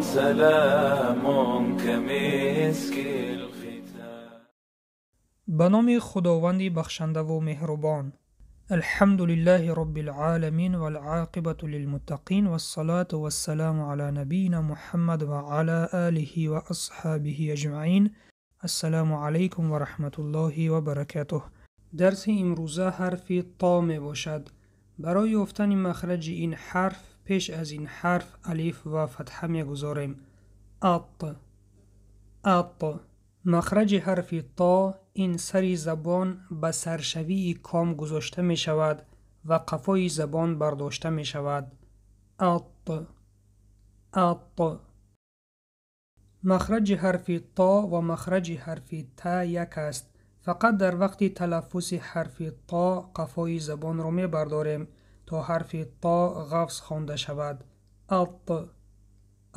سلام كمسك الختام. Ба номи Худованди бахшандаву меҳрубон. Алҳамду лиллаҳи роббил оламин вал оқибату лилмуттақин вассалату вассаламу ала набийина Муҳаммад ва ала олиҳи ва асҳобиҳи аҷмаин. Ассалому алайкум ва раҳматуллоҳи ва баракатуҳ. Дарси имрӯза ҳарфи то мебошад. Барои ёфтани махраҷи ин ҳарф пеш аз ин ҳарф алиф ва фатҳа мегузорем. Ат, ат. Махраҷи ҳарфи то ин сари забон ба саршавии ком гузошта мешавад ва қафои забон бардошта мешавад. Ат, ат. Махраҷи ҳарфи то ва махраҷи ҳарфи та як аст. Фақат дар вақти талаффузи ҳарфи то қафои забонро мебардорем то ҳарфи то ғафз хонда шавад. Ат,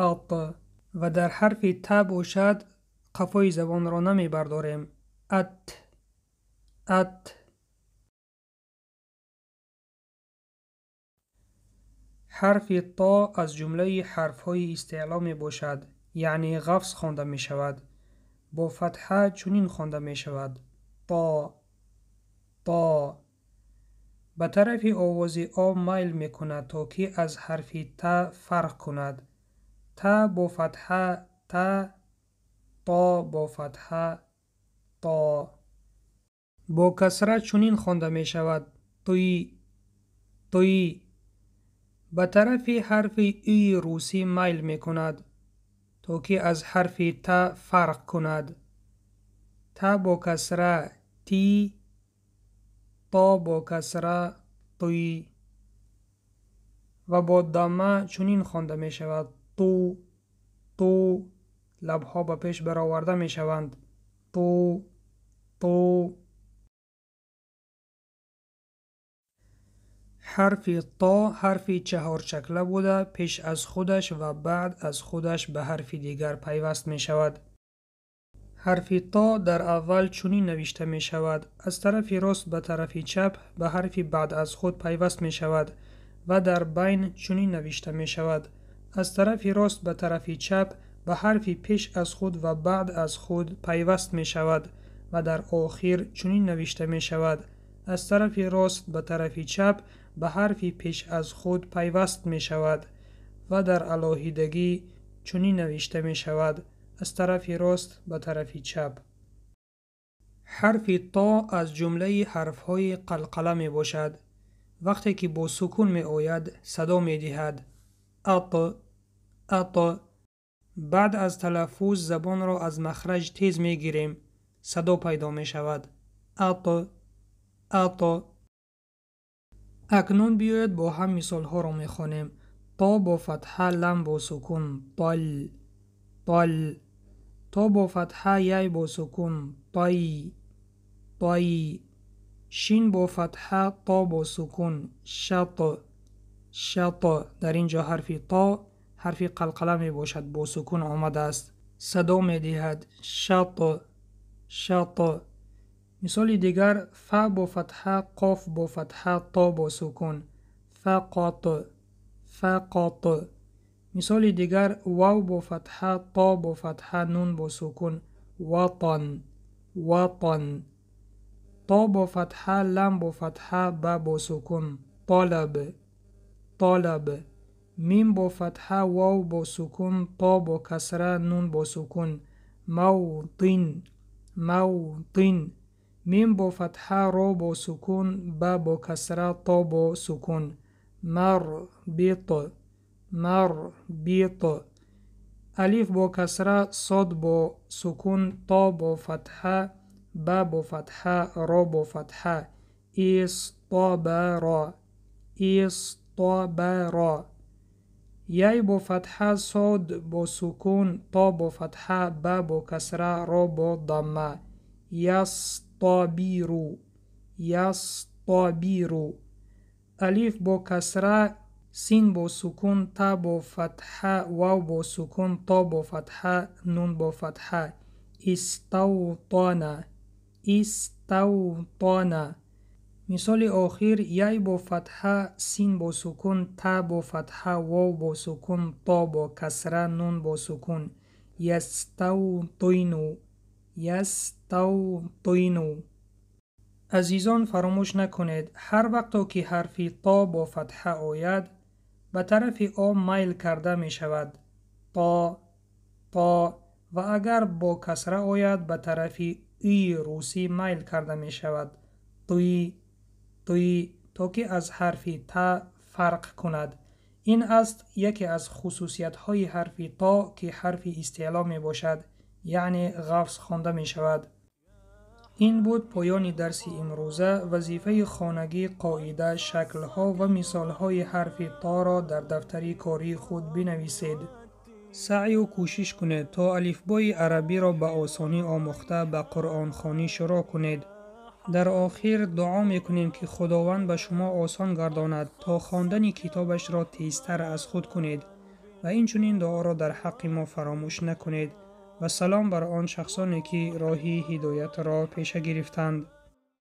ат. Ва дар ҳарфи та бошад қафои забонро намебардорем. Ат, ат. Ҳарфи то аз ҷумлаи ҳарфҳои истеъло мебошад, яъне ғафз хонда мешавад. Бо фатҳа чунин хонда мешавад: то, то. Ба тарафи овози о майл мекунад, то ки аз ҳарфи та фарқ кунад. Та бо фатҳа та, то бо фатҳа то. Бо касра чунин хонда мешавад: туй, туй. Ба тарафи ҳарфи ии русӣ майл мекунад, то ки аз ҳарфи та фарқ кунад. Та бо касра ти, то бо касра туй. Ва бо дамма чунин хонда мешавад: ту, ту. Лабҳо ба пеш бароварда мешаванд. Ту, ту. Ҳарфи то ҳарфи чаҳоршакла буда, пеш аз худаш ва баъд аз худаш ба ҳарфи дигар пайваст мешавад. Ҳарфи то дар аввал чунин навишта мешавад: аз тарафи рост ба тарафи чап ба ҳарфи баъд аз худ пайваст мешавад ва дар байн чунин навишта мешавад: аз тарафи рост ба тарафи чап ба ҳарфи пеш аз худ ва баъд аз худ пайваст мешавад ва дар охир чунин навишта мешавад: аз тарафи рост ба тарафи чап ба ҳарфи пеш аз худ пайваст мешавад ва дар алоҳидагӣ чунин навишта мешавад: аз тарафи рост ба тарафи чап. Ҳарфи то аз ҷумлаи ҳарфҳои қалқала мебошад. Вақте ки бо сукун меояд, садо медиҳад: ат, ат. Баъд аз талаффуз забонро аз махраҷ тез мегирем, садо пайдо мешавад: ат, ат. Акнун биёед бо ҳам мисолҳоро мехонем. То бо фатҳа, лам бо сукун, тол, тол. То бо фатҳа, яй бо сукун, той, той. Шин бо фатҳа, то бо сукун, шат, шат. Дар ин ҷо ҳарфи то ҳарфи қалқала мебошад, бо сукун омадааст. Садо медиҳад: шат, шат. Мисоли дигар: фа бо фатҳа, қоф бо фатҳа, то бо сукун, фақот, фақот. Мисоли дигар: вав бо фатҳа, то бо фатҳа, нун бо сукун, ватан, ватан. То бо фатҳа, лам бо фатҳа, ба бо сукун, толаб, толаб. Мим бо фатҳа, вав бо сукун, то бо касра, нун бо сукун, мавтин, мавтин. Мим бо фатҳа, ро бо сукун, ба бо касра, то бо сукун, марбит, марбит. Алиф бо касра, сод бо сукун, то бо фатҳа, ба бо фатҳа, ро бо фатҳа, истобара, истобара. Яй бо фатҳа, сод бо сукун, то бо фатҳа, ба бо касра, ро бо дамма, ястобиру, ястобиру. Алиф бо касра, син бо сукун, та бо фатҳа, вав бо сукун, то бо фатҳа, нун бо фатҳа, иставтона, иставтона. Мисоли охир: яй бо фатҳа, син бо сукун, та бо фатҳа, вов бо сукун, то бо касра, нун бо сукун. Яставтину, яставтину. Азизон, фаромӯш накунед, ҳар вақто ки ҳарфи то бо фатҳа ояд, ба тарафи о майл карда мешавад, то, то, ва агар бо касра ояд, ба тарафи и русӣ майл карда мешавад, туи, туи, то ки аз ҳарфи та фарқ кунад. Ин аст яке аз хусусиятҳои ҳарфи то, ки ҳарфи истеъло мебошад, яъне ғафз хонда мешавад. Ин буд поёни дарси имрӯза. Вазифаи хонагӣ: қоида, шаклҳо ва мисолҳои ҳарфи торо дар дафтари кории худ бинависед. Саъю кӯшиш кунед, то алифбои арабиро ба осонӣ омӯхта, ба қуръонхонӣ шурӯъ кунед. Дар охир дуо мекунем, ки Худованд ба шумо осон гардонад, то хондани китобашро тезтар аз худ кунед, ва инчунин дуоро дар ҳаққи мо фаромӯш накунед. Ва салом бар он шахсоне, ки роҳи ҳидоятро пеша гирифтанд.